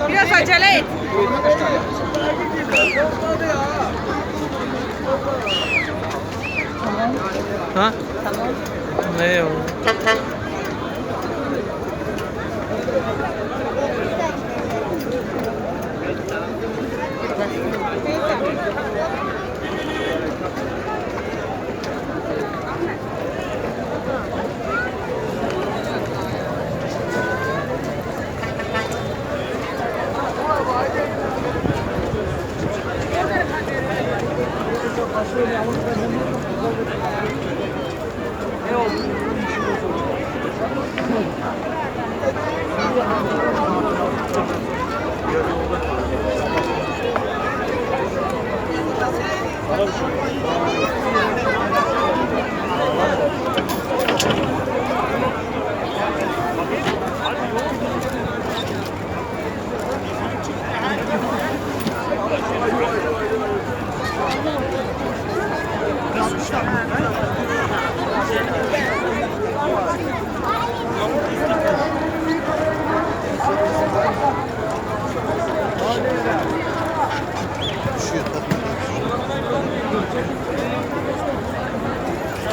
Biraz acele et. Ha? Tamam. Ne o?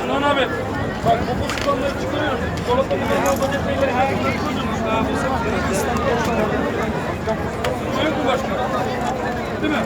Lan abi, bak bu pozisyonları çıkarıyoruz. Dolapta bir patatesleri her gün koyuyoruz. Yok mu başka? Değil mi?